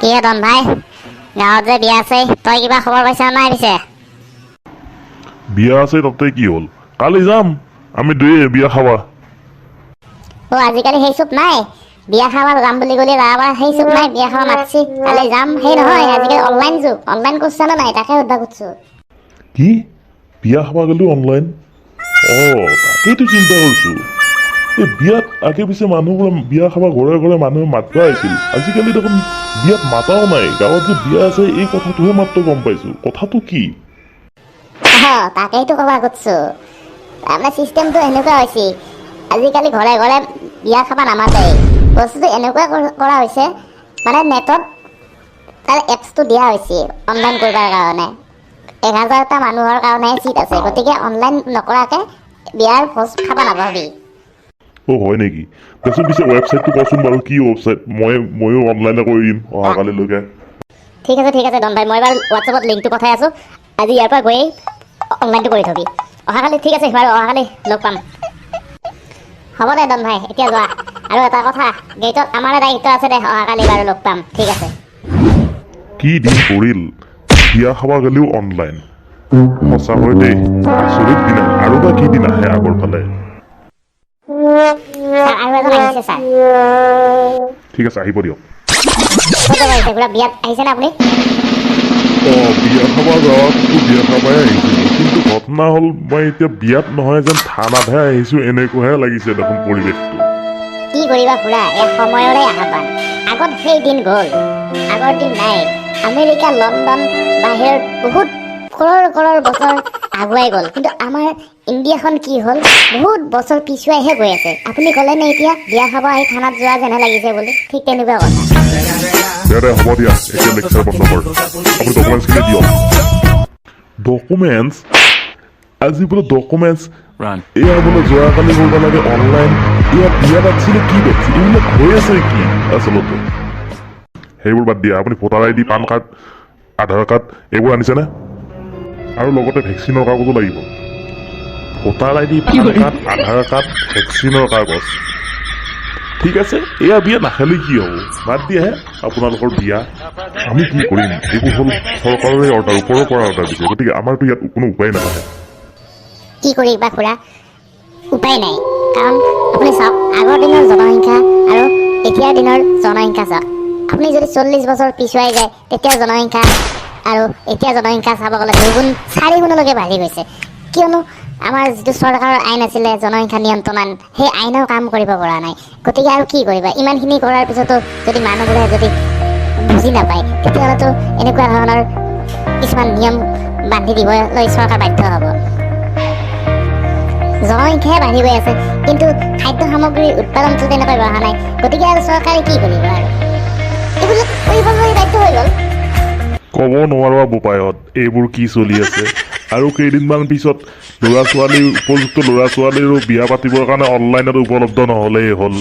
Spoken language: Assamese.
কি হে ধন ভাই, গাঁৱত যে বিয়া আছে, তই কিবা খবৰ পাইছা নাই পিছে? বিয়া আছে তাতে কি হ'ল? কালি যাম আমি দুয়ে বিয়া খাবা। অ, আজিকালি সেই চুপ নাই। বিয়া খাবা যাম বুলি ক'লে তাৰপৰা সেই চুপ নাই। বিয়া খাবা মাতছি, কালি যাম, সেই নহয়। আজিকালি অনলাইন যুগ। অনলাইন কৰছা নে নাই, তাকে সুধবা খুজিছো। কি, বিয়া খাবা গ'লেও অনলাইন? অঁ, তাকেইতো চিন্তা কৰিছোঁ। এই বিয়াত আগে পিছে মানুহবোৰে বিয়া খাবা ঘৰে ঘৰে মানুহে মাতবা আহিছিল। আজিকালি দেখোন বিয়াত মাতাও নাই। গাঁৱত যে বিয়া আছে, এই কথাটোহে মাত্ৰ গম পাইছোঁ। কথাটো কি? অ, তাকেইতো ক'বা খুজিছো। তাৰমানে চিষ্টেমটো এনেকুৱা হৈছে, আজিকালি ঘৰে ঘৰে বিয়া খাবা নামাতে। বস্তুটো এনেকুৱা কৰা হৈছে, মানে নেটত তাৰ এপছটো দিয়া হৈছে অনলাইন কৰিবৰ কাৰণে। 1000টা মানুহৰ কাৰণেহে চিট আছে। গতিকে অনলাইন নকৰাকে বিয়াৰ ভোজ খাবা নাপাবি। অ' হয় নেকি? দেচোন পিছে ৱেবছাইটটো কচোন বাৰু, কি ৱেবছাইট? ময়ো অনলাইনে কৰি দিম অহাকালিলৈকে। ঠিক আছে, ঠিক আছে ডন ভাই। মই বাৰু হোৱাটছএপত লিংকটো পঠাই আছোঁ। আজি ইয়াৰ পৰা গৈয়ে অনলাইনটো কৰি থবি অহাকালি। ঠিক আছে বাৰু, অহাকালি লগ পাম। হ'ব দে ডন ভাই, এতিয়া যোৱা। আৰু এটা কথা, গেইটত আমাৰে দায়িত্ব আছে দে। অহাকালি বাৰু লগ পাম। ঠিক আছে। কি দিন পৰিল, বিয়া খাবা গ'লেও অনলাইন! সঁচাকৈ দেই, আচৰিত দিন আহিল। আৰু বা কি দিন আহে আগৰ ফালে। ছাৰ, আৰু এজন আহিছে ছাৰ। ঠিক আছে, আহিব দিয়ক। ক'ত যাব আহিছে খুৰা? বিয়াত আহিছেনে আপুনি? অঁ, বিয়া খাব যাওঁতো বিয়া খাবাই আহিছিলোঁ। কিন্তু ঘটনা হ'ল, মই এতিয়া বিয়াত নহয় যেন থানাতহে আহিছোঁ, এনেকুৱাহে লাগিছে দেখোন পৰিৱেশটো। কি কৰিবা খুৰা, এই সময়ৰে আহ্বান। আগত সেই দিন গ'ল, আগৰ দিন নাই। আমেৰিকা, লণ্ডন, বাহিৰত বহুত ক্ৰ'ৰ ক্ৰ'ৰ বছৰ আগুৱাই গ'ল। কিন্তু আমাৰ ইণ্ডিয়াখন কি হ'ল, বহুত বছৰ পিছুৱাইহে গৈ আছে। আপুনি ক'লে নে এতিয়া বিয়া খাব আহি থানাত যোৱা যেনহে লাগিছে বুলি, ঠিক তেনেকুৱা কথা। দে দে, হ'ব দিয়া, এতিয়া লেকচাৰ বন্ধ কৰ। আপুনি ডকুমেণ্টছখিনি দিয়ক। ডকুমেণ্টছ, আজি বোলে ডকুমেণ্টছ। Run. এয়া বোলে যোৱাকালি কৰিব লাগে অনলাইন। এয়া বিয়া পাতছিলে, কি পাতছে, এইবিলাক হৈ আছে কি আচলতে? সেইবোৰ বাদ দিয়া। আপুনি ভোটাৰ আইডি, পান কাৰ্ড, আধাৰ কাৰ্ড এইবোৰ আনিছেনে? আৰু লগতে ভেকচিনৰ কাগজো লাগিব। ভোটাৰ আইডি, পান কাৰ্ড, আধাৰ কাৰ্ড, ভেকচিনৰ কাগজ। ঠিক আছে। এয়া বিয়া নাখালে কি হ'ব? বাদ দিয়াহে আপোনালোকৰ বিয়া, আমি কি কৰিম? এইবোৰ হ'ল চৰকাৰৰে অৰ্ডাৰ, ওপৰৰ পৰা অৰ্ডাৰ দিছে। গতিকে আমাৰতো ইয়াত কোনো উপায় নাথাকে। কি কৰিবা খুৰা, উপায় নাই। কাৰণ আপুনি চাওক, আগৰ দিনৰ জনসংখ্যা আৰু এতিয়াৰ দিনৰ জনসংখ্যা চাওক। আপুনি যদি 40 বছৰ পিছুৱাই যায়, তেতিয়া জনসংখ্যা আৰু এতিয়া জনসংখ্যা চাব গ'লে দুগুণ চাৰিগুণলৈকে বাঢ়ি গৈছে। কিয়নো আমাৰ যিটো চৰকাৰৰ আইন আছিলে জনসংখ্যা নিয়ন্ত্ৰণ আইন, সেই আইনেও কাম কৰিব পৰা নাই। গতিকে আৰু কি কৰিবা? ইমানখিনি কৰাৰ পিছতো যদি মানুহবোৰে যদি বুজি নাপায়, তেতিয়াহ'লেতো এনেকুৱা ধৰণৰ কিছুমান নিয়ম বান্ধি দিবলৈ চৰকাৰ বাধ্য হ'ব। জনসংখ্যাই বাঢ়ি গৈ আছে, কিন্তু খাদ্য সামগ্ৰীৰ উৎপাদনটো তেনেকৈ বঢ়া নাই। গতিকে আৰু চৰকাৰে কি কৰিব? আৰু এইবিলাক কৰিবলৈ বাধ্য হৈ গ'ল। ক'ব নোৱাৰোঁ বোপাইহঁত, এইবোৰ কি চলি আছে। আৰু কেইদিনমান পিছত ল'ৰা ছোৱালী, উপযুক্ত ল'ৰা ছোৱালীৰো বিয়া পাতিবৰ কাৰণে অনলাইনত উপলব্ধ নহ'লেই হ'ল।